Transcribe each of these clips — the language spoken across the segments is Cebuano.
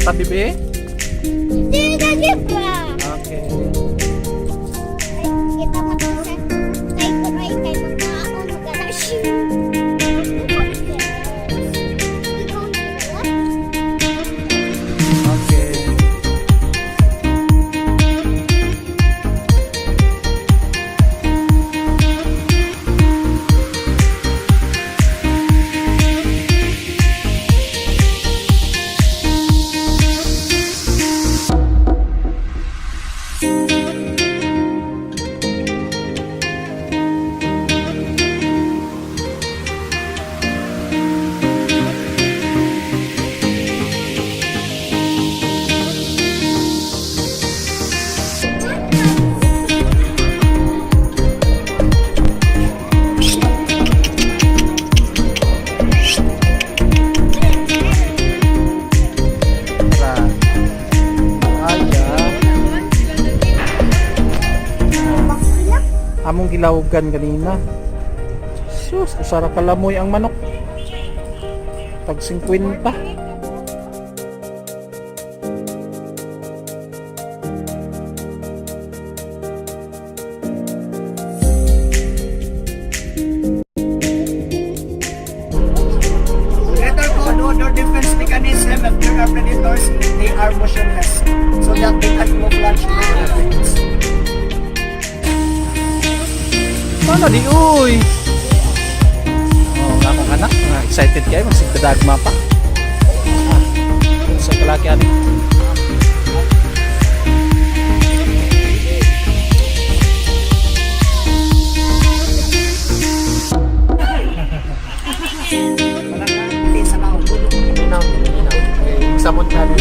Tabi be? Hindi na zebra. Okay. Ay, kita mo to sa kay kuray kay mga ako magana. Okay. Tara. Aya. Among gilawgan ganina. Sus, usara kalamoy ang manok. Tag 50. Predator code odor defense mechanism. If there are predators, they are motionless so that they can camouflage their predators. Sana di uy. Oh, nga akong anak, nga excited kayo magsigdadagma pa. Ah, sa kalaki ani. Hindi sa mga Minaw, minaw. Eh, samon ka rin.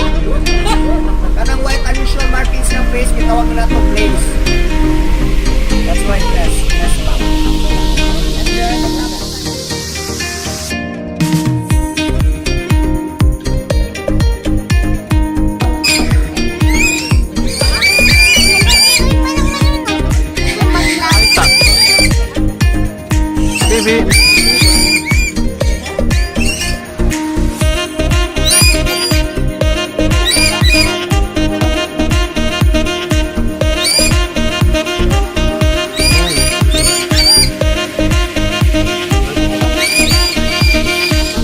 Kanang white unusual markings ng face, gitawag na to blaze. That's why dress, dress back. And then, Ta. Baby.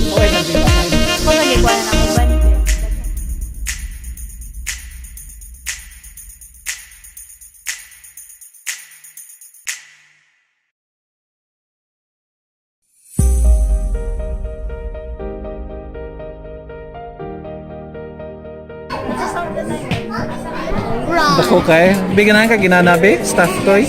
Okay, nandito tayo. Ko lagi ko na ako ban. Dako kay. Bigyan ka ginanabi, staff toy.